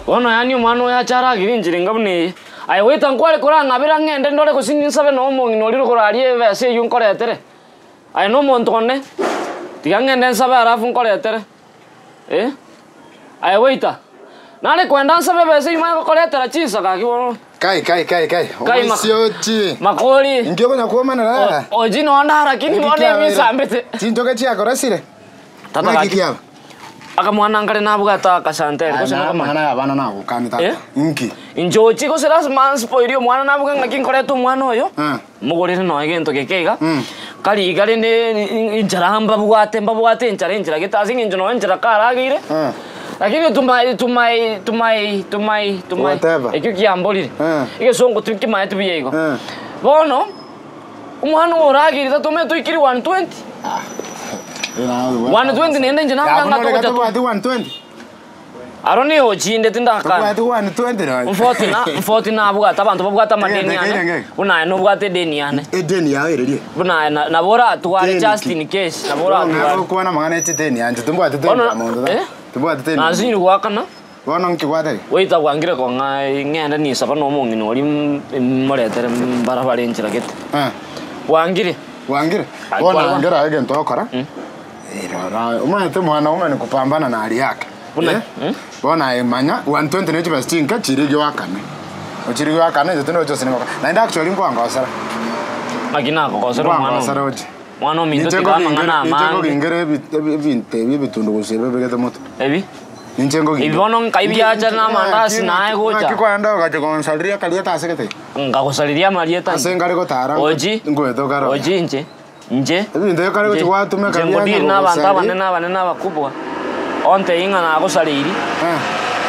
Bono yaani omwana oyo ache aragere enchera enga buna eye. Aye goeta nkware korang'abera ng'ende ndore gose ninsabe na omong'ina oria rogoro aria ebesa eywo nkoretere. Aye na omonto one, tiga ng'ende nsabe alafu nkoretere eh. Aye goita, nare koenda nsabe ebesa eywo manye gokoretera chinsa gaki bono. Kai kai kai kai, Kai maka- omoisiochi. Makori. Inki okonya kwomanera? O- Ochi nonde lakini Inki bono kiabeire? ebisambete. Chinchoke chiakorosire? Tata Naki gaki. kiaba? Akamwana nkare nabwate akasanteri Aya, gose na nakamanya. amang'ana ya abana nagokani tata. Eh? Inki? Inche ochi gose lasima nspoirie omwana nabuge ng'aki nkoreta omwana oyo, Eh. mogorere nonya gento geke iga, Mm. kari iga rende enchara mbabwate mbabwate enchara enchara gete ase eng'encho nonya enchara karageire, Eh. lakini to my to my to my to my to my Whatever. ekio kiamborire. Eh. Egesongo tinkemaeti buya igo. Eh. Bono, Omwana oyo orageire tatomete oikire 120. 120 naende inche naboka ng'a togocha to- Tobwati 120. Aro nigo chinde tindakana. Tobwati 120 nonya. Mfoti na mfoti nabwate abanto babwate amadeni Egento ane ekere ng'e? buna aye nobwate edeni yane Edeni yao ererie. buna aye na- nabo oratware Deni just ki? in case nabo oratware. Gokwana amang'ana echideni yanje timbwati deni Bono ya monto ta. eh? Timbwati deni. ya Nasinyire goakana Bono nki gwateba? goita bwangire kong'a ng'ende nisaba na omong'ina oria moretere mbarabare enchera gete. Eh. Bwangire. Bwangire? Ai, Bono kwarwa. angera egento ogokora, eh, rora omanyete mwanaume ni kupambana na hali yake. Buna, Eh? mm. Bono aye manya, 120 ne chibesa chinke chirigie oakane. Ochirigie oakane inche tindi gocha ase nigo. Naende actually nkwangosera. Naki nakogosera omwana Nkwangosera oyo. oche. Mwana ominto Ninche tiga amang'ana nkogingera ninche amange. nkogingera ebi ebi ebinto ebi ebitundu gose ebi obegete motwe. Ebi? Ninche nkogingera. Ebi bono nkai biacha na amandasi naye gocha. Naki kwaenda ogacha gonsareria akarieta ase gete? Nkagosareria amarieta Ase nkare gotara Ochi, nkoeta okare ochi inche, inche, Ebinto ebi kare gochi inche, gwatumeka inche bianya ngodiri na abanto gogosaria. abanene abanene abakubwa, ontebie ng'a nagosareirie, Eh.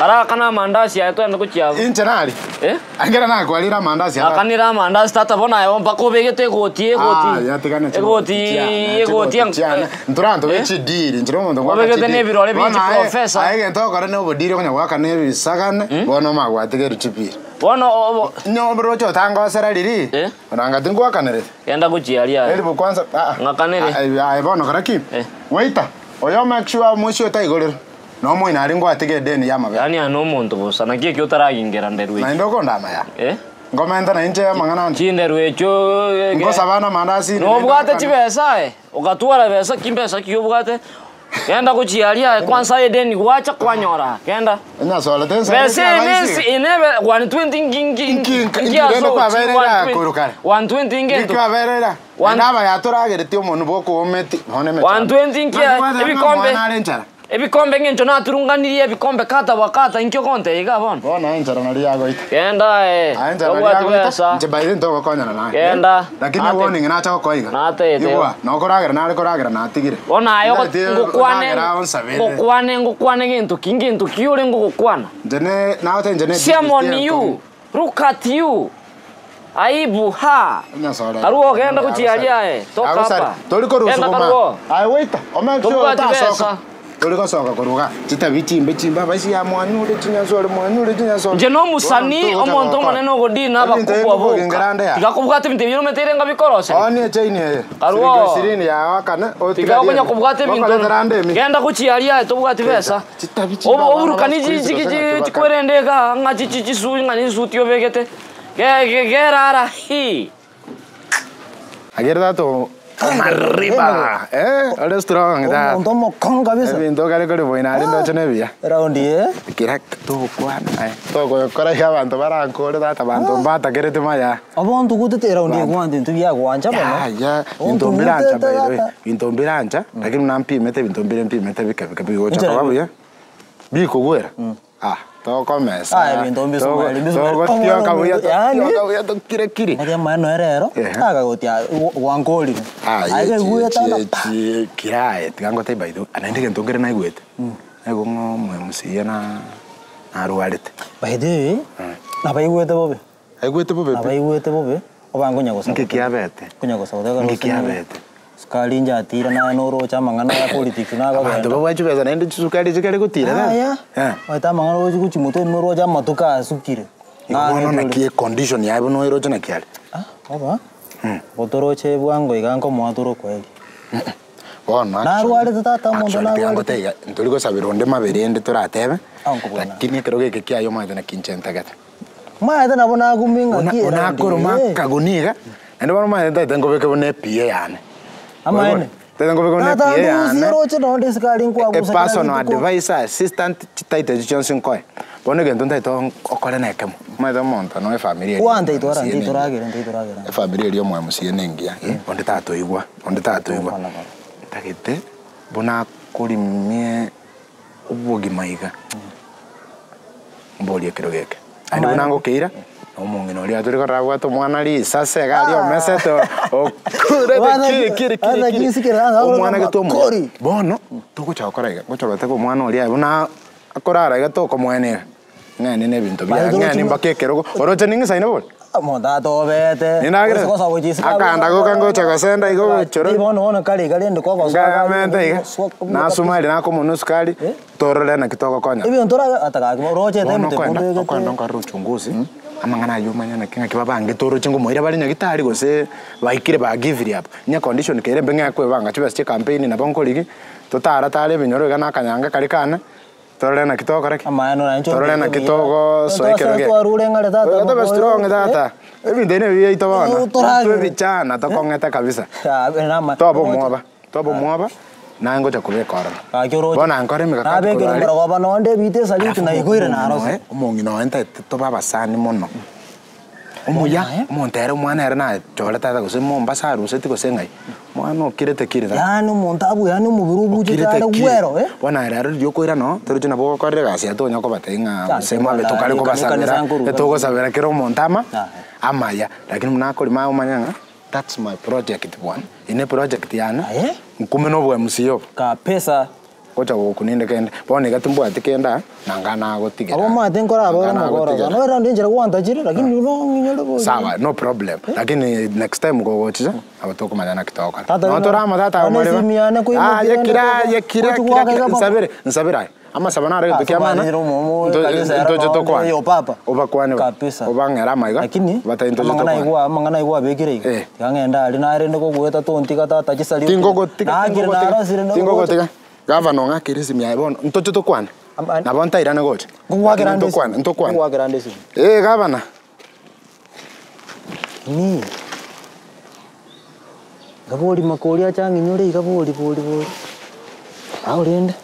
karakane amandasi aya twende gochia abwo. Inche nari? Eh? Ekero nakwarire amandasi aya. Akanire amandasi tata bono aye mpaka obegete egoti egoti Ah, yatigane chigoti egoti chiane, egoti chigoti chiane. Ntoranto be chidiri, nchire omonto ngoaka Obegete chidiri. nebirore bie Bono aye- chiprofessor. Aye egento ogokora na obodiri okonya goaka na ebisagane, bono omagwatigeru chipiri. Bono obo Nyomba roche otangosera riri, Eh? oranga tingwakanerete. Genda gochia aria aye. Elibu kwanza, ah, ah. Ng'akanere. Ah, aye bono kora ki? Eh. Waiter, oyo make sure omoisia otaigorerwe. Na omoina aria ngwatiga edeni y'amabera. Yaani aye nomonto bosa, naki ekio otaragingera nderu echi? Naende okondama ya? Eh? Nkomenta na inche amang'ana ande. Chinderu echio ege- Nkosaba namandasi inde Nobwate naende chibesa aye, ogatwara besa ki mbesa ki obwate, genda gochia aria aye kwansa edeni gwacha kwanyora, genda. Enyasorete ensemo Besa ekia eye abaisi. nensi enebe 120 nki nki Nki nki nki nki rende ase ochi kwabeire ira 120 korwa kare? 120 ngento. Nki kwabeire ira? One- Naende aba yatorageretie omonwe bw'okoometi bono emechando. 120 nki Naki gwateba ng'a ebikombe. omwana are enchara? Ebikombe ng'encho naturunganirie ebikombe kata bwa kata inki ogontebia iga bono? Bono aye enchara naria yagoita. Genda aye, Aye enchara naria tobwati yagoita, besa. inche by the way ntogokonyana naye. Genda. Lakini Nate- warning nacha gokoa iga. Natete. Igwa, nokoragera nare koragera natigire. Bono aye ogo- Ndagete ngokwane ndagera onsabere. ngokwane ngokwane gento ki ngento ki ore ngogokwana? Inche ne nagote inche ne Shame on biggest you, look at you. Aibu ha! Enyasore. Karue ogende gochia aria aye, toka Agosari. apa. Tori korwa Genda sukuma. karue. Aye waiter, omake sure Tobwati otasoka. besa. Tori gosoka korwa igaa. Chitabi chimbe chimbe abaisia ya mwanyure chinyasore mwanyure chinyasore. Inche nomosani, omonto omonene ogodina abakubwa boka. Tiga kobwata ebinto ebio omanyete ere ngabikoroseria. Oonie echaini eye. Karue Siringi oo. ishirini yao akane, Tiga otigarie okonya ende. kobwata ebinto. Gokoretera ande emi. Genda gochia aria aye tobwati besa. Chitabi chimbe Obu- abana Oburukani ba siku hizi chi- chi- gose chi- ng'aki bakare. chikwerende igaa ng'a chi- chi- chisu ng'a nesuti obegete. Gerara hi. Agere tata omariba eh ore strong tata. Omonto omokong'u kabisa. Ebinto okare kore boina aria ndoche nebiya. Eraundi eye. Kera togokwana aye togokora iga abanto barankore tata abanto mbatakereti maya. Obontugutete eraundi eye kwanza intwe biagwancha mono. Yaya binto mbirancha by the way binto mbirancha lakini buna mpimete ebinto mbire mpimete bike bike bigocha koba buya bikogwera. Ah, tokomesa. Aye, ebinto mbisumari, mbisumari. Togotioka buya, Yaani? togotioka buya tokire-kiri. Ng'aki amaene oye rero, Ehe. akagotia gwankorire. Aye, Aye kaigwete anga pa. chi- kiraye tiga ngotebie by the way, naende egento nkere naigwete, naigwa ng'a omo-M.C.A na narwarete. By the way, nabaigwete bobe. Aigwete bobe pi? Nabaigwete bobe, obange onya gosaba. Nki kiabete? Konya gosaba tega Nki rosene. kiabete? Sukari inche atira naye noroche amang'ana ya politics Abanto nakogenda. babwate chibesa naende chisukari chikare gotira tata. Yaya, Eh. omanyete amang'ana ogochi gochia motwe ime oroche amatuko asukire. Igo bono Naye naki econdition yaye bono oeroche naki are? Ah, baba, gotoroche bwango iga nkomoa tore okoeria. Bono Narwarete tata omonto actually tiga narwarete. ngotebi iga, ntori gosabera onde mabere ende toratebe, Ah, nkobua na. lakini ekero geke kiaye omanyete naki inche ntagete. Maete nabo nagumia Buna ng'aki buna eround akoroma eye. akaguni iga, naende bono omanyete ntagete nkobeke buna ePA yane. Amaene. Ntagete nkobeke buna Tata ePA ndusie yane, roche nonde esukari e nkwagusa kera personal rituko. advisor, assistant, chititle echio chionsi nkoe. Bono egento ntagete okore na ekemo, omanyete omonto noe efamiri eria Kwanza itwara omomusie nti na engiya. toragere nti toragere. Efamiri eria omomusie na engiya, onde tatoigwa, onde tatoigwa. Ntagete buna akorimie obogima iga, mborie ekero geke. Naende buna ngokeira, na omong'ina oria atori korora abwate omwana risase iga aria omesete okurete kiri kiri kiri kiri, omwana gete omuya. Bono, togocha gokora iga, ngocha goteba omwana oria buna akorara iga tokomoenia iga, ng'eni na ebinto biaye, ng'eni mpaka ekerogo, oroche ning'isaine bori? Omonto atobete, Nindagere, gose gosoa gochia isiko akanda goka ngocha gosenda igo gochora. Bono bono kare iga rende kogosoa Nkamenta iga, nasuma nakomonwa esukari, torore naki togokonya. Ebinto orabe ata gaki oroche Bono time okoenda tebundegete. okoenda nkorora uchunguzi, amang'ana aywo omanye naki ng'aki babangete oroche ngomoira bare nyagetari gose baikire bagivire up. Onye condition kere embe ng'a ekwebanga chibesa chia ecampaign nabo nkorigi, totara tare ebinyoro iga na akanyanga kare kane, torore naki togokora ki? Amaene nainche Torore naki ombeke togosoa ekero Twasere geke. twarure ng'are tata Oyo tobe mokore, strong eh? tata, ebinto ebi nebi biaito bono, Eh, toragere. intwe ebichana tokong'ete kabisa. Ah, bene nama- Toba omwoba, toba omwoba, naye ngocha kobeka ororo. Gaki oroche. Bono ankore emikakati Nabekire korwa aria. omorogoba nonde ebite esaluti naigoire narose. Omong'ina oye ntagete tobe abasani mono. Omuya, omonto ere omwana ere nachorete tata gose Mombasa aruseti gose ng'ai, omwana okirete kiri tata. Yaani omonto abwo yaani omobere obuchete Okirete are kiri. gwero eh. Bono aye rero riria okoirana oo, torochi nabo ogokorera egasi yaye tonya kobatebia ng'a gose mabe tokare kobasabera, etogosabera kera omonto ama, amaya. Lakini buna akorima aye omanye ng'a that's my project bwana, eye ne project yane, Aye. nkume na obo MC obo. Kabisa. Gocha gokunende kende, bono iga timbwati kende aa, nanga nagotigera. Abo omanyete nkoraba ore Nanga omokora nagotigera. iga, nore onde enchera gwantachire lakini nong'inyore boigo. Sawa, no problem, lakini next time kogochicha, nabo tokomanya naki togokora. Tata Nonye tore amo tata bono omorero, esimi yane koimokia aye rende kira kogo- aye kira gochi kira goaka kira, iga papa. nsabere, nsabere aye. Amasabo naro egento kia maana, Ase omoyo nto- kanisa ero ntoche nonde tokwane. yo papa. Obakwane bo, Kabisa. obang'ere amaiga, Lakini, obatebie ntoche amang'ana tokwane. aigwa amang'ana aigwa abekire iga, Eh. tiga ng'ende aria narende kogoeta tontiga tata chisari Tingogotiga, Nakire tingogotiga, narosire na tingogotiga. Gavana ong'akire esimi yaye bono, ntoche tokwane. Ama- Nabo ntairane gocha. Nkogwakera Lakini nde ntokwane, esimi. ntokwane. Nkogwakera nde esimi. Eh, gavana. Ni, iga bori makori acha ang'inyore iga bori bori bori, nao rende.